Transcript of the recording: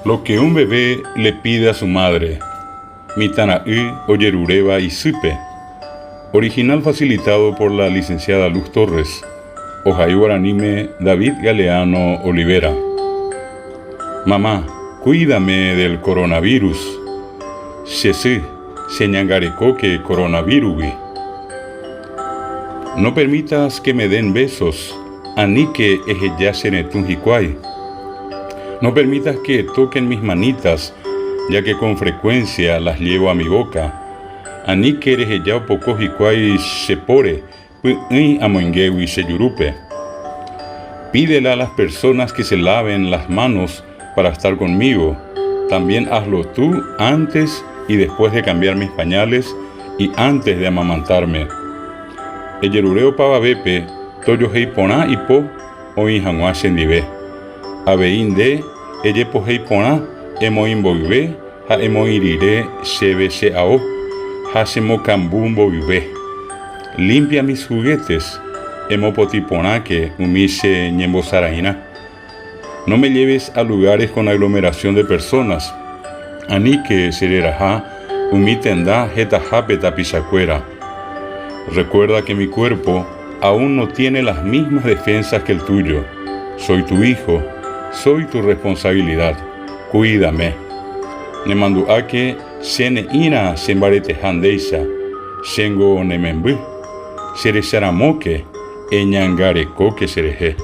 Lo que un bebé le pide a su madre, Mitãra'y ojeruréva isýpe. Original facilitado por la licenciada Luz Torres, ohai guaraníme David Galeano Olivera. Mamá, cuídame del coronavirus. Che sy, cheñangarekóke coronavirugui. No permitas que me den besos, aníke eheja che retũ hikuái. No permitas que toquen mis manitas, ya que con frecuencia las llevo a mi boca. Aníke reheja opoko hikuái che póre, py'ỹi amoingégui che jurúpe. Pídele a las personas que se laven las manos para estar conmigo. También hazlo tú antes y después de cambiar mis pañales y antes de amamantarme. Ejerure opavavépe tojohéi porã ipo oĩ hag̃ua chendive. Avei nde ejepohéi porã emoĩ mboyve ha emoĩ rire chéve che ao ha chemokambu mboyve. Limpia mis juguetes, emopotĩ porãke umi che ñembosarairã. No me lleves a lugares con aglomeración de personas, aníke che reraha umi tenda hetahápe tapichakuéra. Recuerda que mi cuerpo aún no tiene las mismas defensas que el tuyo. Soy tu hijo, soy tu responsabilidad. Cuídame. Nemandu'áke che ne'ĩra chembareteha ndéicha, chéngo ne memby. Cherecharamóke, eñangarekóke cherehe.